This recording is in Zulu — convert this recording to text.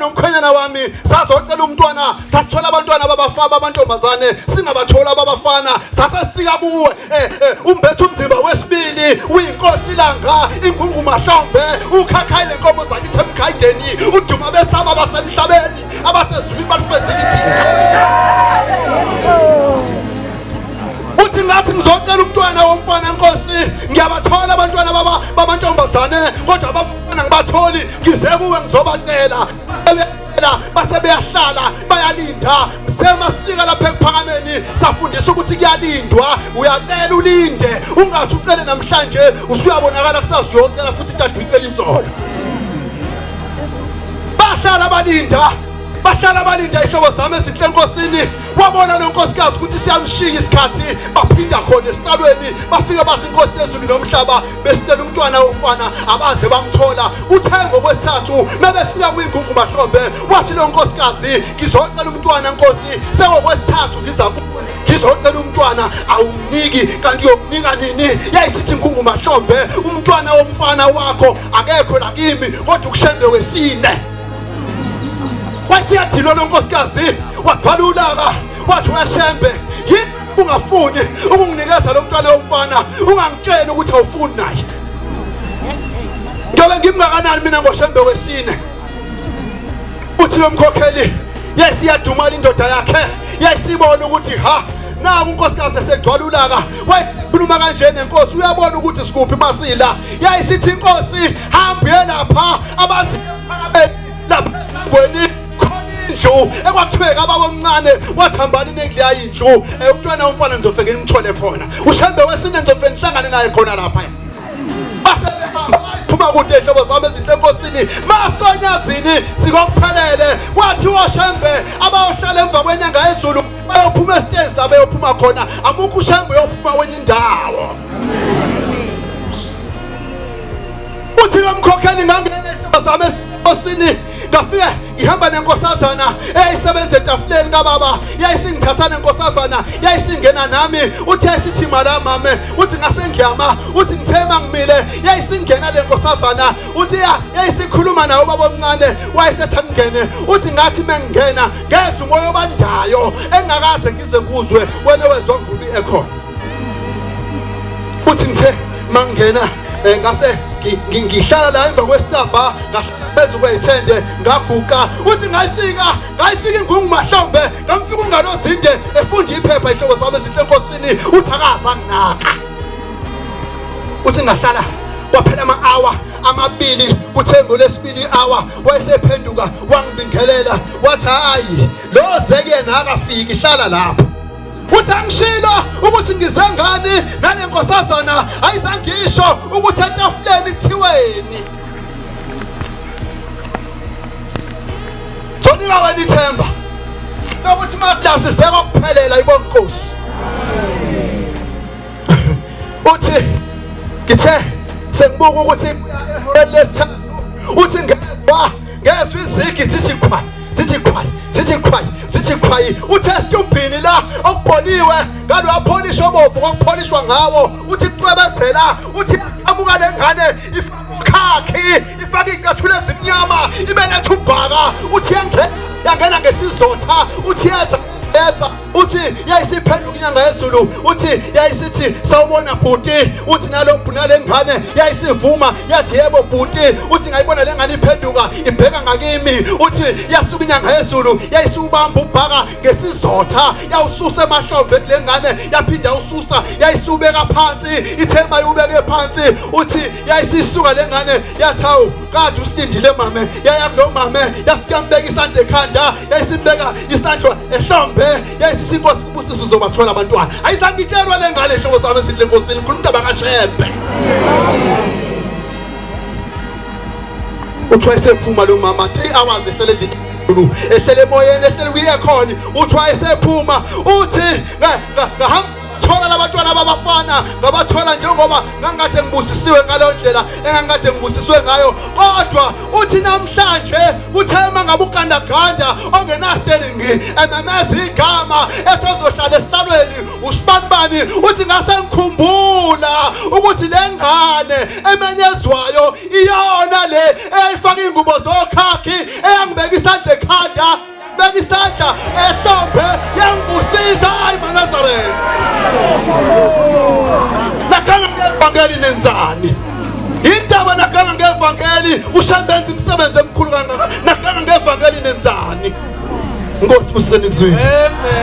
nomkhwenyana wami sazocela umntwana, sasithola abantwana babafaba abantombazane, singabathola ababafana. Sase sifika kuwe umbethe umzimba wesibili, uyinkosi langa ingungumahlombe, ukhakhayi lenkomo zakithi emkhayideni, uduma besaba basemhlabeni abasezulwini balifezile ithina. Uthi ngathi ngizocela umntwana womfana, nkosi, ngiyabathola abantwana baba bamantombazane, kodwa abafana ngibatholi, ngize kuwe ngizobacela. Base beyahlala bayalinda. Msema sifika lapha ekuphakameni safundisa ukuthi kuyalindwa, uyacela ulinde, ungathi ucele namhlanje usuyabonakala kusasa uyocela futhi kade uyicela izolo. Bahlala balinda, bahlala balinda ihlobo zami ezinhle enkosini. Wabona lo nkosikazi ukuthi siyamshiya isikhathi, baphinda khona esihlalweni, bafika bathi inkosi yezulu nomhlaba besicela umntwana womfana, abaze bamthola. Uthe ngokwesithathu mebefika kwingungu mahlombe, wathi lo nkosikazi ngizocela umntwana nkosi, sengokwesithathu ngiza kuwe ngizocela umntwana, awumniki kanti uyomnika nini? Yayisithi ingungu mahlombe umntwana womfana wakho akekho la kimi, kodwa ukushembe wesine. Wasiyadilwa lo nkosikazi, wagcwala ulaka, wathi weshembe yini ungafuni ukunginikeza lo mntwana womfana, ungangitsheli ukuthi awufuni naye, ngiyobe ngimngakanani mina ngoshembe wesine? Uthi lo mkhokheli yayisiyadumala indoda yakhe, yayisibona ukuthi ha naku unkosikazi esegcwala ulaka, wayekhuluma kanje nenkosi, uyabona ukuthi sikuphi masila. Yayisithi inkosi hamba uye lapha abazi lapha esangweni khona indlu ekwakuthiwe kababa omncane, wathi hambani nendlu yayindlu, umntwana womfana ngizofike ngimthole khona, ushembe wesine ngizofike ngihlangane naye khona lapha. Base behamba phuma kude ihlobo zami ezinhle enkosini, masikonyazini sikokuphelele. Kwathiwa shembe abayohlala emva kwenyanga yezulu bayophuma esitezi la beyophuma khona, amukho ushembe uyophuma kwenye indawo. Uthi lo mkhokheli ngangena ihlobo zami enkosini, ngafika ngihamba nenkosazana eyayisebenza etafuleni kababa, yayisingithatha nenkosazana yayisingena nami. Uthi yayisithi mala mame, uthi ngase ngiyama, uthi ngithema ngimile, yayisingena le nkosazana. Uthi yayisikhuluma naye ubaba omncane, wayesethi angingene. Uthi ngathi mengingena ngezwe umoya obandayo engakaze ngize nguzwe, wena wezwa ngivula i-aircon. Uthi ngithe mangena ngase ngihlala la emva kwesitamba, ngahlala phezu kwethende ngaguqa. Uthi ngayifika ingungu mahlombe, ngamfika ungalozinde efunda iphepha ihlobo zami ezinhle enkosini. Uthi akaze anginaka. Uthi ngahlala kwaphela ama-hour amabili, kuthe ngolwesibili i-hour wayesephenduka wangibingelela, wathi hayi lo zeke yena akafiki, hlala lapho. Uthi angishilo ukuthi ngize ngani nale nkosazana, ayizangisho ukuthi etafuleni kuthiweni. Thonika wena ithemba lokuthi masila size kokuphelela, ibonga inkosi. Uthi ngithe sengibuka ukuthi ehoreni lesithathu, uthi ngezwa izigi zithi khwa, zithi khwa, zithi khwa, zithi khwa. Uthi esitubhini la okubhoniwe ngaloya pholish obovu kwakupholishwa ngawo, uthi cwebezela, uthi amuka le ngane ifaka ukhakhi, ifaka iy'cathulo ezimnyama, ibeletha ubhaka. Uthi yangena ngesizotha. Uthi yeza yeza, uthi yayisiphenduka inyanga yezulu. Uthi yayisithi sawubona bhuti. Uthi nalo nale ngane yayisivuma, yathi yebo bhuti. Uthi ngayibona le ngane iphenduka ibheka ngakimi. Uthi yasuka inyanga yezulu, yayisubamba ubhaka ngesizotha, yawususa emahlombe kule ngane, yaphinda ususa, yayisubeka phansi, ithe mayubeke phansi. Uthi yayisisuka le ngane, yathi awu kade usilindile mame. Yaya kulo mame, yafika mbeka isandla ekhanda, yayisimbeka isandla ehlombe, yayisithi inkosi kubusisa uzobathola abantwana. Ayisangitshelwa le ngane ihlobo zami ezinhle enkosini, khuluma indaba kaShembe. Uthi wayesephuma lo mama 3 hours ehlele endlini, ehlele emoyeni, ehlele kwi-aircon. Uthi wayesephuma, uthi ngahamba thola labantwana babafana, ngabathola njengoba ngangikade ngibusisiwe ngaleyo ndlela engangikade ngibusiswe ngayo. Kodwa uthi namhlanje uthe uma ngabe ugandaganda ongenasteringi ememeza igama ethi ozohlala esihlalweni usibanibani, uthi ngase ngikhumbula ukuthi le ngane emenyezwayo iyona le eyayifaka eyangifaka iy'ngubo zokhakhi, eyangibeka isandla ekhanda, beka isandla ehlombe, yangibusisa. Ayi maNazaretha, nakanga ngevangeli nenzani? Indaba nakanga ngevangeli uShembe enza imisebenzi emikhulu kangaka, nakanga ngevangeli nenzani? Inkosi busiseni kuzwile. Amen.